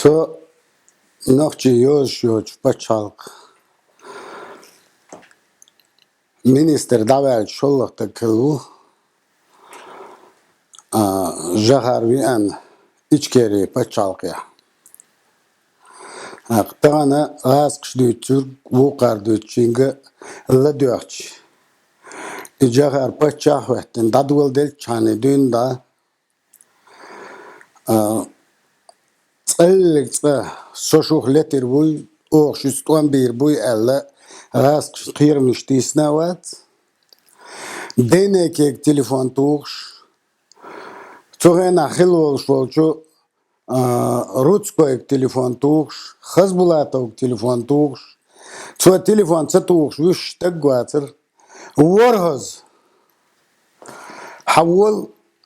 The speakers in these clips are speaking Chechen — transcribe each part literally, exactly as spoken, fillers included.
Тхо нохчий йозуш йоцчу пачхьалкхан министр дӀаваьлча шолгӀа стаг хилла ву, а, Жохар Виан Ичкери пачхьалкхехь. ТӀаккха тахана гӀазкхаша дуьйцург вукхара дуьйцучуьнга ладоьгӀча, и Жохар паччахь а хӀоьттина, дӀадоладелчхьана дуьйна дӀа, а, цкъа-цкъа со шух летийр вуй, оха шуьца тӀом бийр буй аьлла, гӀазкхашна кхерамаш тийсина а вац. Дайнекега телефон тухуш, цу хенахь хилла волуш волчу, а, Рудскойга телефон тухуш, Хазбулатовга телефон тухуш, цо телефон ца тухуш вуьсуш стаг вацара. ВорхӀазза! Хьан вол,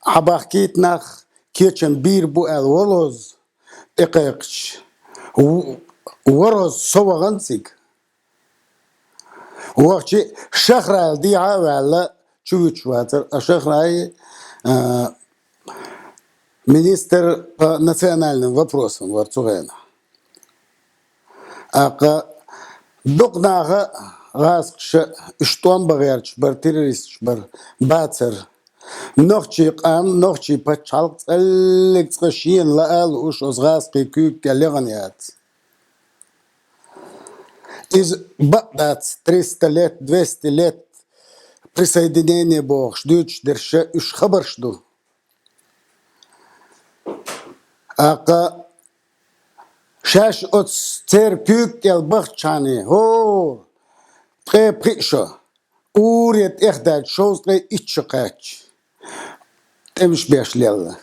хьан бахкийта нах кечам бийр бу аьлла, волхӀазза тӀекхайкхича, в-, ворхӀазза со вахана цига. Вахча Шахрайла дехьа а ваьлла, чу вуьтуш вацара, а Шахрай, а, министр по национальным вопросам вара цу хенахь. ТӀаккха дукха наха гӀазкхаша уьш тӀом бан гӀерташ бара, террористаш бара, бацара. Нохчий къам, нохчий пачхьалкх цкъа-цкъа шена лаа а лууш, оцу гӀазкхий куьйга тӀе лехна яц. Иза бакъ дац, триста лет, двести лет присоединения бохуш дуьйцуш дерш, уьш хабарш ду. ТӀаккха шаьш оцу церан куьйга кӀел бахчахьана, хӀо, ткъе пхиъ шо, уре тӀехдаьлча шовзткъе итт шо кхаьчча, тӀемаш беш лелла.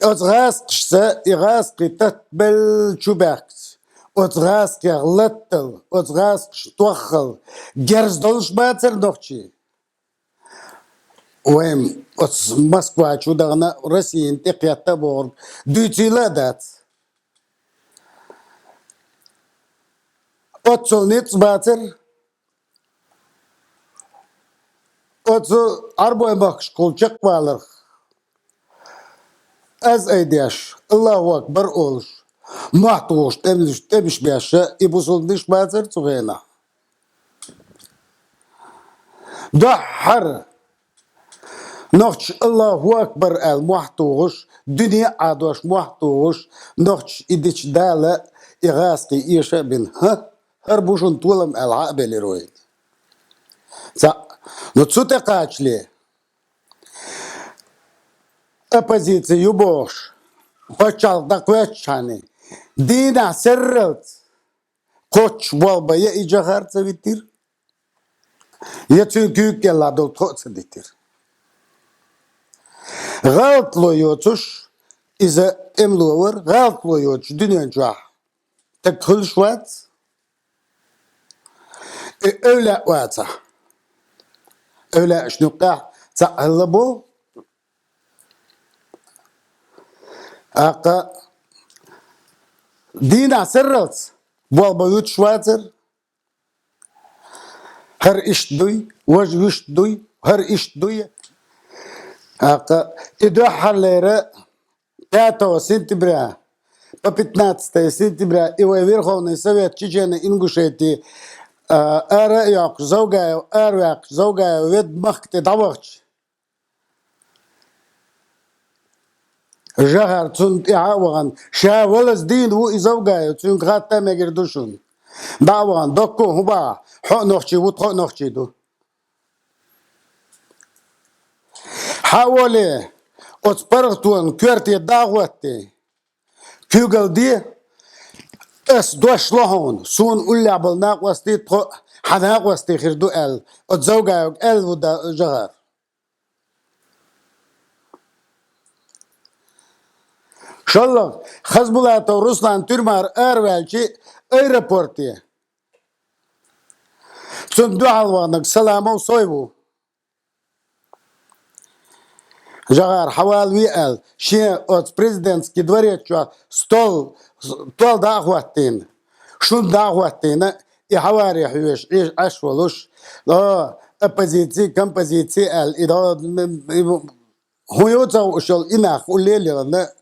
Оцу гӀазкхашца и гӀазкхий таттабелла чу баьхкича, оцу гӀазкхех латтал, оцу гӀазкхашна тоххал герз долуш бацара нохчий? Вайн оцу Москва чу дахана Россияна тӀекхетта а бохург дуьйцийла а дац. Оццул ницкъ бацара оцу Ӏарбойн махкашкахула чекхваларх. Аз айдеш, Аллаху акбар олуш, мохь тухуш, тӀемаш, тӀемаш беш, и бусулбанаш бацара цу хенахь? Дуьххьара нохчаша Аллаху акбар аьлла мохь тухуш, дуьне а Ӏадош мохь тухуш, нохчаша и дича Дала и гӀазкхий эша а бина. ХӀа, хӀара бу шуна толам аьлла хьа а белира вайна. Цхьаъ. Ну, цу тӀе кхачале, оппозици ю бохуш, пачхьалкх дӀакхоьччухьана, дийнахь серралц кхоччуш болх бан я и Жохар ца витира, я цуьнан куьйга кӀелахь долу тхо а ца дитира. ГӀалатло йоцуш иза тӀемало вара, гӀалатло йоцуш дуьнен чохь стаг хуьлуш вац. И эвлаъ вацахь, эвлаъашна юккъехь цхьаъ хилла бу. ТӀаккха дийнахь серралц болх бан вуьтуш вацара. ХӀара иштта дуй, важа вуьшта дуй, хӀара иштта дуй. ТӀаккха и дуьххьарлера пятого сентября по пятнадцатое сентября и вай Верховный Совет Чечено-Ингушетии, а, ара а йоккхуш, Завгаев араваьккхича, Завгаев ведда махка тӀе дӀавахча, Жохар цунна тӀаьхьа а вахана, ша валаза дийна ву и Завгаев, цуьнга хатта а мегар ду шуна. ДӀа а вахана, доккха а хӀун бахьа, хьо а нохчий ву, тхо а нохчий ду. Хьа воле, оцу паргӀатонан коьрте дӀа а хӀоттий, куьйгалла де, ас дош ло хьуна, суна уллехь болу накъостий тхо а хьан накъостий хир ду аьлла, оцу Завгаевга аьлла ву да-, Жохар. ШоллагӀа, Хазбулатов Руслан туьрмара араваьлча аэропорте, цунна дуьхьал ваханарг Саламов Сой ву. Жохар, хьавалаве аьлла, шен оцу президентский дворец чохь стол, стол дӀа а хӀоттийна, шуна дӀа а хӀоттийна, и хьаваре хьоьжуш, Ӏеш, Ӏаш волуш, о, оппозици, композици аьлла, и до-, м-, м-, хӀун ю ца хууш йолу и нах улле а лелана,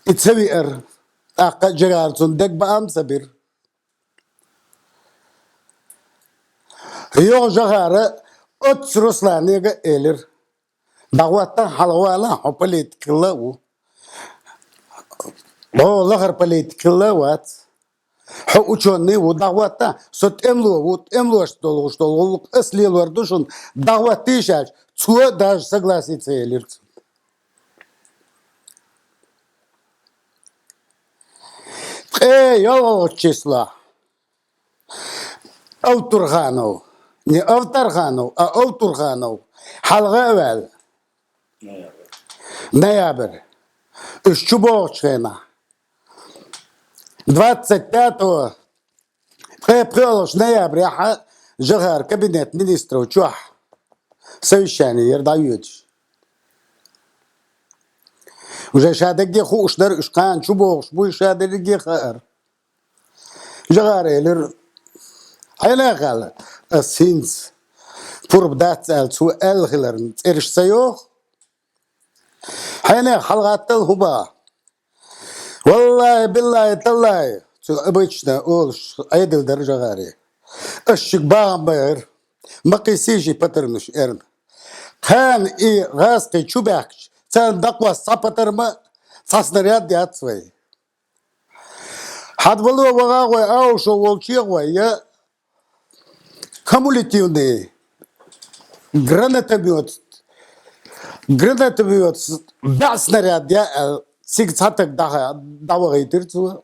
И ца виар, тӀаккха Жагара цунна дегабаам ца бир. Йоах Жагара оцу Русланега элира: «ДӀахӀотта, хьалагӀвала, хьо политик хилла а ву. Хьо лахара политик хилла а вац. Хьо учёный ву, дӀахӀотта, со тӀемало ву, тӀемалошца долуш долу гӀуллакх ас лелор ду шуна, дӀахӀоттийша», аьлча, цо даже согласиться елира цунна. Ткъе ялхалгӀачу числохь Автурханов, не Авторханов, а Автурханов хьалха а ваьлла. Ноябрь. Уьш чу богӀучу хенахь. Двадцать пятого, ткъе пхоьалгӀачу ноябрехь Жагара кабинет министров чохь совещание яра дӀайоьдуш. Уже ша дерриге хууш дара, уьш кхана чу богӀуш буй, ша дерриге хаьара. Жагара элира: «Хьенех аьлла, ас хӀинца пурба дац аьлла, цо аьлла хиларна цӀераш ца йоху? Хьенех хьалагӀаттал хӀун баха?» «Валлахьи, биллахьи, таллахьи», цо обычно олуш Ӏедал дара Жагаре. «Ас шуьга бахам бахьара, ма кхийсий ши патармаш», эрна. Кхана и гӀазкхий чу баьхкича, царна дӀакхосса цхьа патарма, цхьа снаряд яц вай. Хьада вало ваха гӀой, аушо волче гӀой, я кумулятивный гранатомёт, гранатомёт баьӀ снаряд я аьлла, цига цхьа таг дӀа-, дӀавахийтира цо.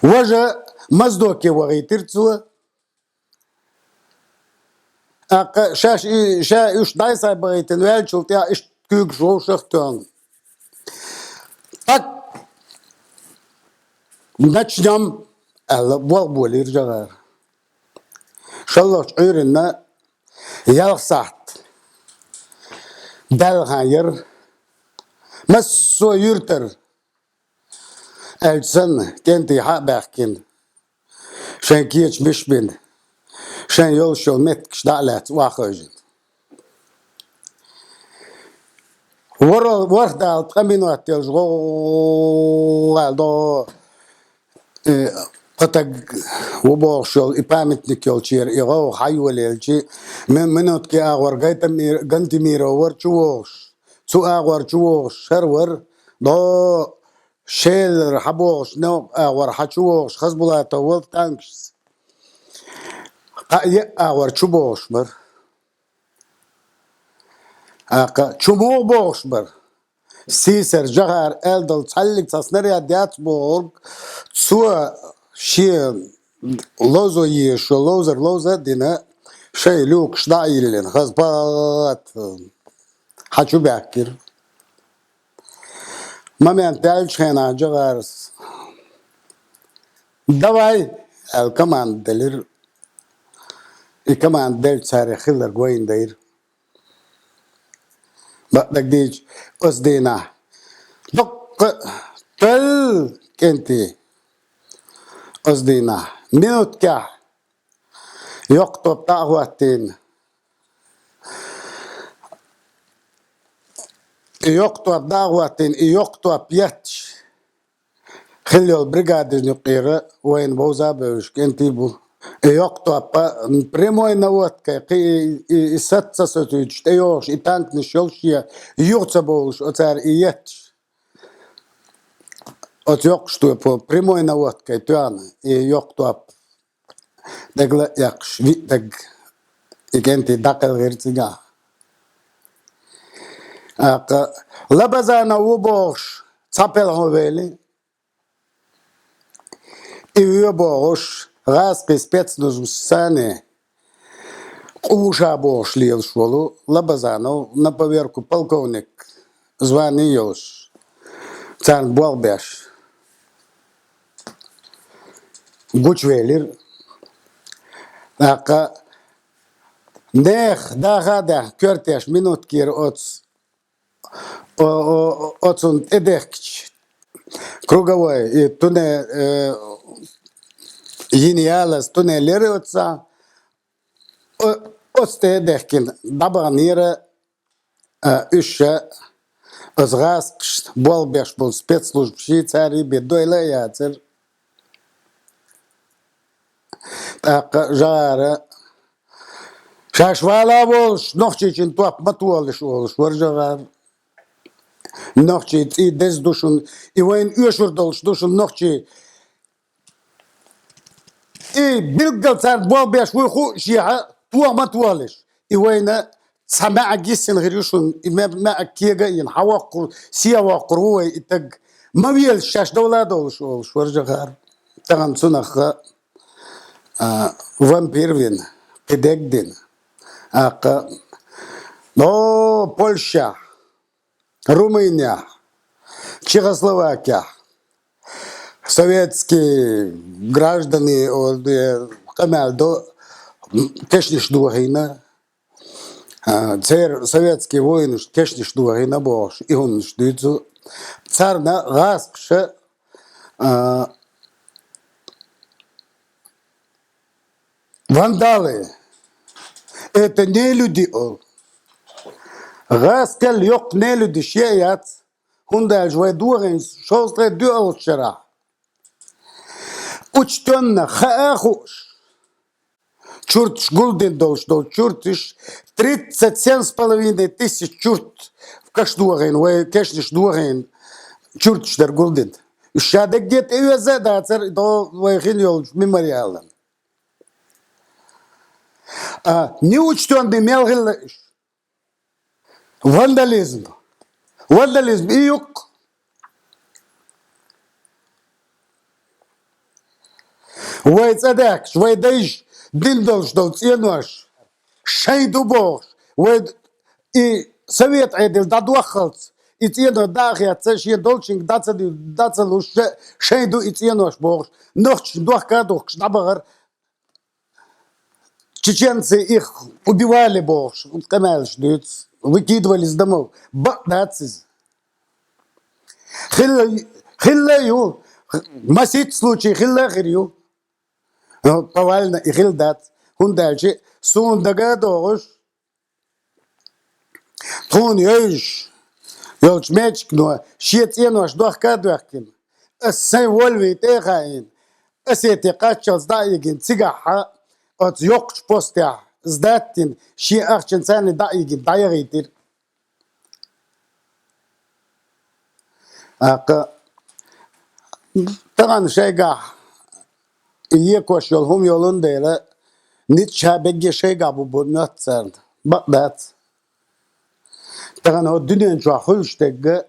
Важа моздоке вахийтира цо. ТӀаккха шаьш и, ша уьш дӀай-схьай бахийтина ваьллачул тӀаьхьа иштта куьйгаш вовшах а тоьхна. «Так, начнём», аьлла, болх болийра Жагара. ШолгӀачу Ӏуьйранна ялх сахьт даьлла хан яра. Массо а юьртара аьлча санна, кӀентий хьа а баьхкина, шайн кечамаш а бина, шайн йолуш йолу меттигаш дӀа а лаьцна охьахевшина. Вара-, ворхӀ дала ткъа минот йолуш гӀовгӀа аьлла догӀу, э, кхо таг ву бохуш йолу и памятник йолчера и гӀовгӀа хьайолаелча, ми-, минутки агӀор Гайтамир-, Гантимиров вара чувогӀуш, цу агӀор чувогӀуш хӀара вара, догӀу Шелара хьабогӀуш, новкъа агӀор хьа чу вогӀуш Хасбулатов вара танкашца. Кхаа-еа агӀор чу богӀуш бара. ТӀаккха чу муха богӀуш бара? Сийсара Жагара аьлла долу цхьаллиг цхьа снаряд яц бохург, цо шен ловзо езаш йолу ловзар ловза а дина, шайн люкаш дӀа а йиллина, хаза пат хьа чу баьхкира. Момент даьллачу хенахь Жагарас: «Давай!» аьлла, команда делира. И команда делча, царех хилларг вайна дайра. Бакъдерг дийцича, оцу дийнахь доккха тоьлла кӀентий. Оцу дийнахь минуткехь йоккха топ дӀа а хӀоттийна. И йоккха топ дӀа а хӀоттийна, и йоккха топ етташ хилла йолу бригадин юккъера вайна вовза а бевзаш кӀентий бу. И йоккха топ прямой наводкой, кхин и, и, и саца ца соцуьйтуш, тӀейогӀуш, и танкнаш йолуш, я юха ца бовлуш, оцара и етташ. Оцу йоккхачу топо прямой наводкой тоьхна, и йоккха топ дагла а эккхаш, виъ даг и кӀентий дӀакхелхира цигахь. ТӀаккха Лабазанов ву бохуш, цхьа пелхьо вели, и вуьйш бохуш, гӀазкхийн спецназашца къуша бохуш лелаш волу Лабазанов, на поверку полковник звание йолуш, царна болх беш, гучувелира. ТӀаккха нехан даха а даьхна, коьртеш минуткера оцу, о-, о-, оцунна тӀедехкича, круговой, и туне-, э, йина ялаза туннель яра оццахь, о-, оцу тӀе а дехкина, дӀабаханера, а, уьш ша Аса гӀазкхашта болх беш болу спецслужба шийцари бен дойла а яцара. ТӀаккха жагӀара шаьш вала а волуш, нохчийчун топ ма толуш олуш вара жагӀара. Нохчий цӀий деза ду шуна, и вайна оьшур долуш ду шуна нохчий. И билггал царна болх беш вуй хууш, шеха тоха ма толуш. И вайна цхьа маьӀаг йиссина хир ю шуна, и ма-, маьӀаг кега а йина, хьан воккхур, се воккхур ву вай и таг. Ма велаш шаьш довла а довлуш олуш вара жагӀара. Тахана цунах а, вампир вина, кхидерг дина. ТӀаккха, о, Польшехь, Румынехь, Чехословакехь, советский граждане, о, э, къамел до, м, кешнаш дохийна, а, церан советский воинаш кешнаш дохийна бохуш, и хӀуманаш дуьйцу. Царна гӀазкхаша, а, вандалы. Это нелюди, олу. ГӀазкхел йоккха нелюдаш е а яц, хӀунда аьлча вай дохийна шовзткъе доьалгӀачу шарахь учтённо, хаа а хууш, чурташ гулдина долуш долу чурташ, тридцать семь с половиной тысяч чурт каш дохийна, вай кешнаш дохийна чурташ дара гулдина. Уьш ша дегге тӀеоьзза а дацара до вай хин йолчу мемориалан. А, неучтённый мел хилла уьш. Вандализм. Вандализм и юкъ. Вай цӀа даьхкаш, вай дайша дина долуш долу цӀенош шайн ду бохуш, вай и совет Ӏедал дӀадоххалц, и цӀенош дӀа а хецна, шен долчуьнга дӀа ца дуьйла, дӀа ца луш, ша-, шайн ду и цӀенош бохуш, нохчашна дохка а духкуш дӀабахара. Чеченцы их убивали бохуш, къамелаш дуьйцу, выкидывали из домов. Бакъ дац иза. Хилла, хилла а ю, масийтта случай хилла а хир ю. Но повально и хилла дац. ХӀунда аьлча суна дага а догӀуш, тхуна йовзуш йолчу мечикно шен цӀенош дохка а доьхкина, ас сайн волвий тӀе а хаийна, Осети кхаччалц дӀа а йигина, цигахь оцу йоккхачу постехь сдать дина, шен ахчанца дӀа а йигина, дӀаяхийтира. ТӀаккха тахана шайгахь екош йолу хӀума йолун дела, ницкъ ша бегге шайгахь бу бу моьтту царна. Бакъ дац. Тахана хӀокху дуьнен чохь хуьлуш дерг а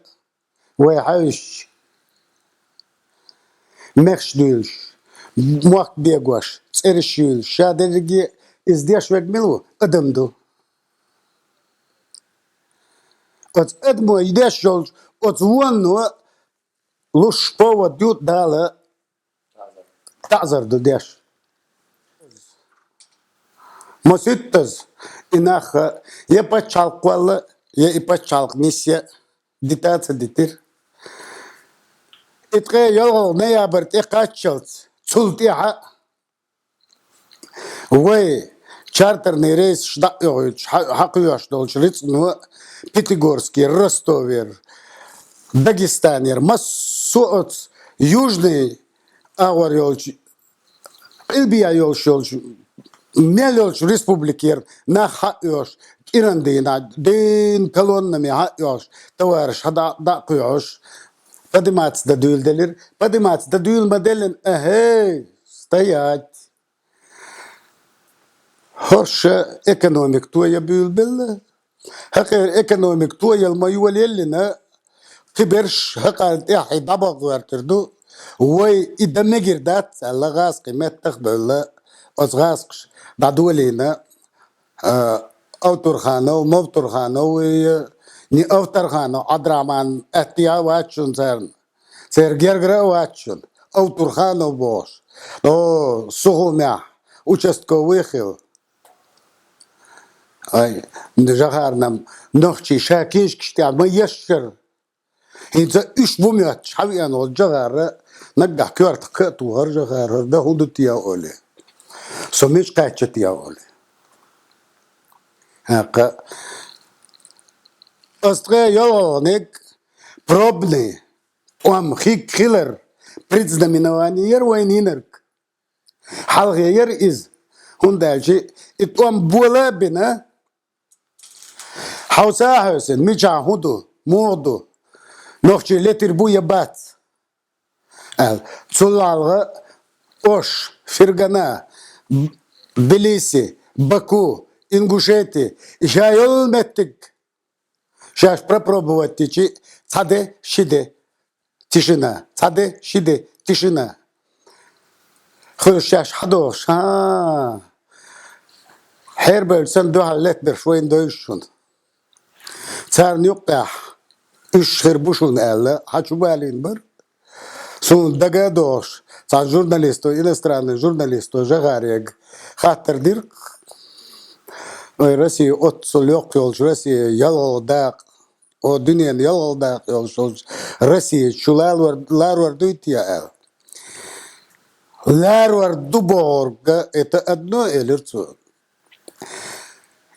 вай хьаьвсича, мехаш дуьйлуш, мохк бегош, цӀераш юьйлуш, ша дерриге иза деш верг мила ву? Адам ду. Оцу адамо деш йолчу оцу вонно луш повод ю Дала таӀзар ду деш. Маситтаза и нах я пачхьалкх кхолла, я и пачхьалкх нисъя дита а ца дитира. И ткъе ялхалгӀа ноябрь тӀе кхаччалц, цул тӀаьхьа вай чартерный рейсаш дӀа а йохуьйтуш, хьа-, хьакхоьхьуш долчу рицкъано Пятигорскера, Ростовера, Дагестанера, массо а оцу южный агӀор йолчу, къилбехьа йолуш йолчу, мел йолчу республикера нах хьаоьхуш, кӀиран дийнахь, дийнахь колоннами хьаоьхуш, товараш хьа дӀа-, дӀа а кхоьхьуш, подниматься дан дуьйла делира. Подниматься дан дуьйла ма деллина, ахӀей, стоять! ХӀорш экономика тоя буьйлабелла. ХӀокхеран экономика тояла ма йолаеллина, кхиберш хӀокхарна тӀаьхьа дӀабаха гӀоьртур ду. Вай и дан мегар дац аьлла, гӀазкхийн меттах а бевлла, оцу гӀазкхаша дӀадолийна, а, Автурханов, Мовтурханов, и, не Автарханов, Ӏабдрахьман, аьтту а вац шуна царна. Церан гергара а вац шуна, Автурханов бохуш. О, Сухумехь участковый хилла. Ай, жахарнам нохчий ша книжкаш тӀехь ма ешшара. ХӀинца уьш бу моьттуш хьавеана волу жахара, наггахь коьртах ка а тухара жахара, хӀара дан хӀун ду те олий. Со мича кхаьчча те олий. ТӀаккха ас ткъе йолхалгӀаниг Пробный тӀом хи-, хилар, предзнаменование яр вайна йинарг. Хьалхе яр иза. ХӀунда аьлча и тӀом бола а бина, хьовса а хьовсина, мичахь хӀун ду, муха ду, нохчий летир бу я бац аьлла. Цул хьалха Ош, Фергана, Тбилиси, Баку, Ингушети, и ша йолу меттиг шаьш пропробовать дичи, цхьа де, ши де, тишина, цхьа де, ши де, тишина. Хуьлуш шаьш хьадохуш, хӀа, хьерабевлла санна дуьхьал летберш вайна девзаш шуна. Царна юккъехь уьш хир бу шуна аьлла, хьан чу балийна бара. Суна дага а дохуш, цхьана журналисто, иностранный журналисто Жагъарега хаттар дира. Вай Россия оццул йоккха йолчу, Россия ялхалгӀа дакъа, о, дуьненан ялхалгӀа дакъа йолуш йолчу Россия чу ларор, ларор дуй те аьлла. Ларор ду бохург, это одно, элира цо.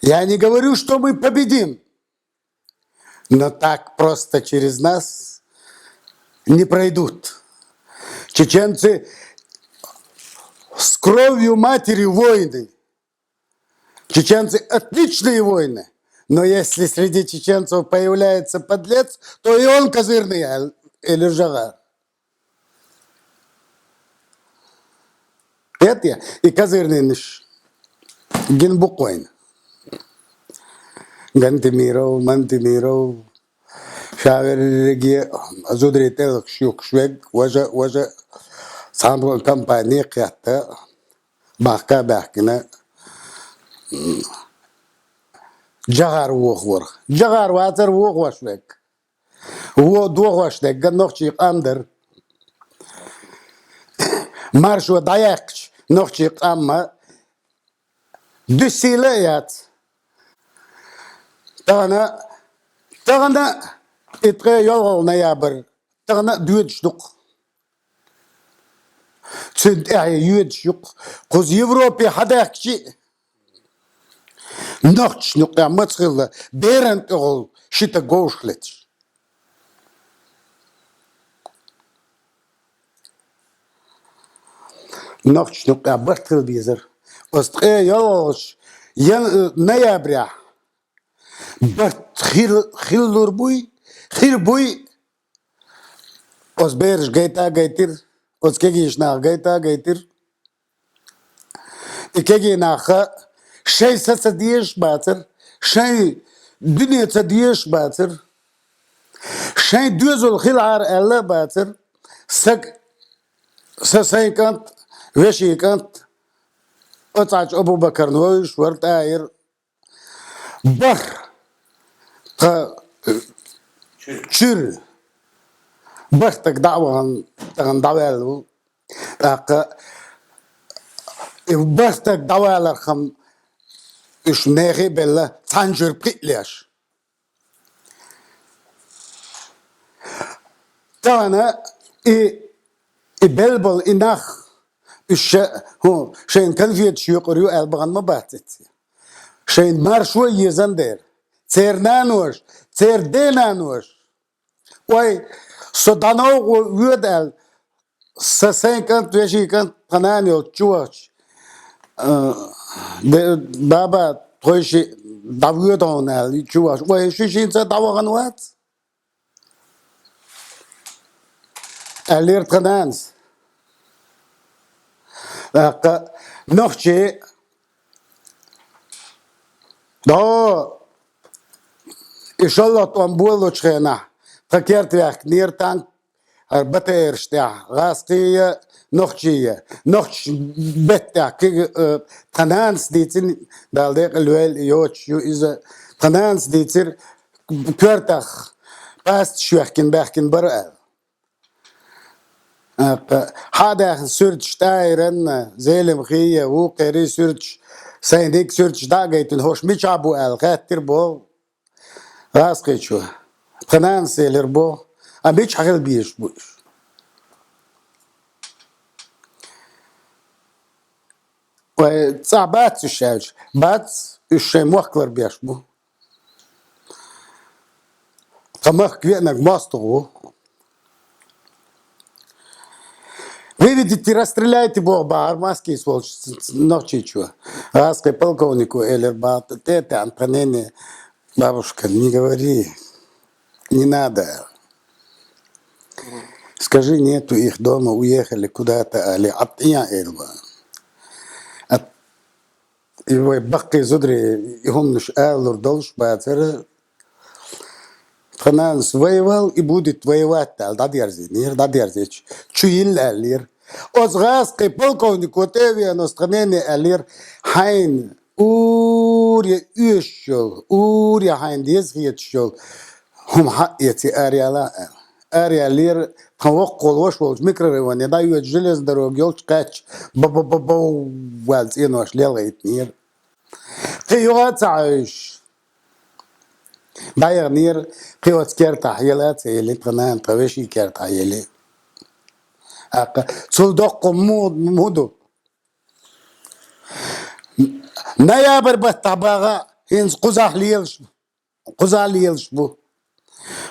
Я не говорю, что мы победим. Но так просто через нас не пройдут. Чеченцы с кровью матери воины. Чеченцы отличные воины. Но если среди чеченцев появляется подлец, то и он козырный, элира Жагъар. Кхетий, и козырныйнаш гина бу-кх вайна. Гантемиров, Мантемиров, ша верриге зударий тӀелхаш юхкуш верг, важа, важа, цхьана компани кхетта, бахка а баьхкина, Жагъар вохавора. Жагъар вацара вохавеш верг. Вон дохош дерг нохчийн къам дара. Маршо дӀаяьккхича, нохчийн къам дуьссийла а яц. Тахана, тахана и ткъе йолхалгӀа ноябрь, тахана а доьдуш ду-кх. Цуьнан тӀаьхье йоьдуш ю-кх. Кхуза Европе хьадаьхкичи а, нохчашна юккъехь маца хилла, беран тӀехула ши стаг говшах леташ. Нохчашна юккъехь барт хила безара. Оцу ткъе йолхалгӀачу ян-, ноябрехь барт хир-, хилалур буй, хир буй, оцу бераш гайта а гайтира, оцу кегийчу наха гайта а гайтира. И кегий нахха шайн са ца дезаш а бацара, шайн дуьне ца дезаш а бацара, шайн доьзал хилахьара аьлла а бацара, саг, сан сайн кӀант, вешин кӀант, оцӀачу Абу-Бакарна вевзаш вара, тӀаира, бархӀ, тхан чуьра бархӀ стаг дӀа а вахана, тахана дӀаваьлла ву. ТӀаккха и бархӀ стаг дӀаваларх-м уьш нехан а белла, цхьана чуьра пхиъ леш. Тахана и, и белла болу и нах, уьш ша-, хӀун, шайна конфеташ юкъур ю аьлла бахана ма бац эцци. Шайна маршо а езан дера. Церан наноша, церан ден наноша. Ой, со дӀановкъа воьду аьлла, сан сайн кӀант, вешин кӀант, тхан нана йолчу чу вахча, а, де-, баба, тхойшиъ дӀавоьду хьуна аьлла, чу вахча, ой, шу шинца дӀавахана вац? Аьллера тхан нанас. ТӀаккха нохчий, до, и шолгӀа тӀом болучу хенахь, тхан керта ваьхкинера танк, хӀара БТР-ш тӀехь, гӀазкхий а, нохчий а. Нохчийн беттехь кхин, э, тхан нанас дийцина, Дала декъала войла, йоцуш ю иза, тхан нанас дийцира, коьртах пасташ вехкина баьхкина бара аьлла. ТӀаккха хьа а даьхна суьрташ, ТӀаиранна, Зелимхин а, вукхерий суьрташ, сайниг суьрташ дӀа а гайтина, хӀорш мичахь бу аьлла, хаьттира боху гӀазкхичо. Тхан нанас элира боху, а мичахь хила безаш бу уьш? Вай цӀахь бац уьш аьлча, бац, уьш шайн мохк ларбеш бу. Тха махка веанарг моастагӀа ву. Выведите, расстреляйте, боху бахьара маскийс волчу нохчичо. ГӀаскхи полковнико элира бахьа, тӀе а таьӀна тхан нене: «Бабушка, не говори, не надо. Скажи, нету их дома, уехали куда-то», али, Ӏад тӀе а элла. И вай баккхий зударий и хӀуманаш алалур долуш бацара, тхан нанас: «Воевал и будет воевать», аьлла, дӀадерзийнера, дӀадерзийча, чу йилла аьллера. Оцу гӀаскхи полковнико тӀе а веана, оцу тхан нене аьллера: «Хьайна уре оьшуш йолу, уре хьайна деза хеташ йолу хӀума хьаэций, араяла», аьлла. Араяьллера, тхан воккхаха ваша волчу микрорайоне дӀайоьдуш, железная дорога йолчу кхаьчча, ба-ба-ба-бов аьлла цӀенош лелхийтинера. Кхин юха а ца хьаьвсаш, дӀаяханера, кхин оцу кертахь яла а ца елира, тхан нана тхан вешин кертахь елира. ТӀаккха цул доккха хӀума муха ду? Ноябрь баттахь бахахь, хӀинца кхузахь лелаш, кхузахь лелаш бу.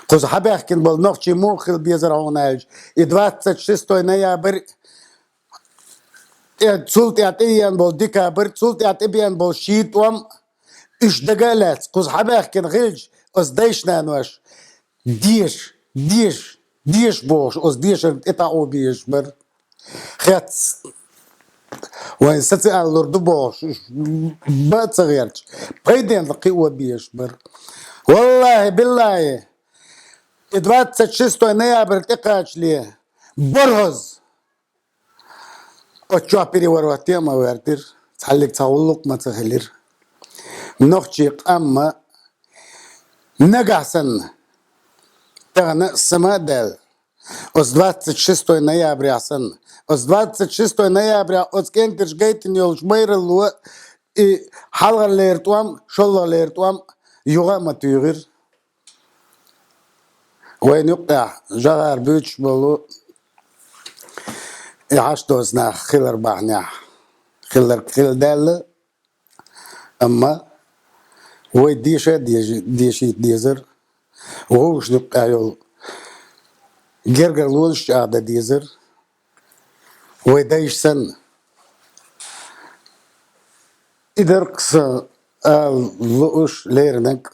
Кхуза хьабаьхкина болу нохчий муха хила безара хьуна аьлча, и двадцать шестой ноябрь, тӀе, цул тӀаьхьа тӀееана болу декабрь, цул тӀаьхьа тӀебеана болу ший тӀом, уьш дага а лаьцна, кхуза хьабаьхкина хилча, оцу дайша-нанош деша, деша, деша бохуш, оцу дешарна тӀе таӀо безаш бара. Хец, вайн социал лур ду бохуш, уьш бан а ца гӀерташ, пайденна кхио безаш бара. Валлахьи, биллахьи, и двадцать шестой ноябрь тӀекхачале, бархӀазза оцу чохь переворот а ма гӀертира, цхьаллиг цхьа гӀуллакх а ма ца хилира. Нохчийн къам а нагахь санна, тахана а сама а даьлла, оцу двадцать шестой ноября санна, оцу двадцать шестой ноября оцу кӀентарш гайтина йолчу майралло и хьалхара леран тӀом, шолгӀа леран тӀом юха а ма туьйхира. Вайна юккъехь жӀагӀар буьйцуш болу и хьашт доцу нах хилар бахьанехь, хилларг хилла даьлла, амма вай деша а дежи-, дешийта дезара, вовшашна юккъехь йолу гергарлонаш чӀагӀдан дезара, вай дайша санна. И дара-кх сан ала лууш леринарг,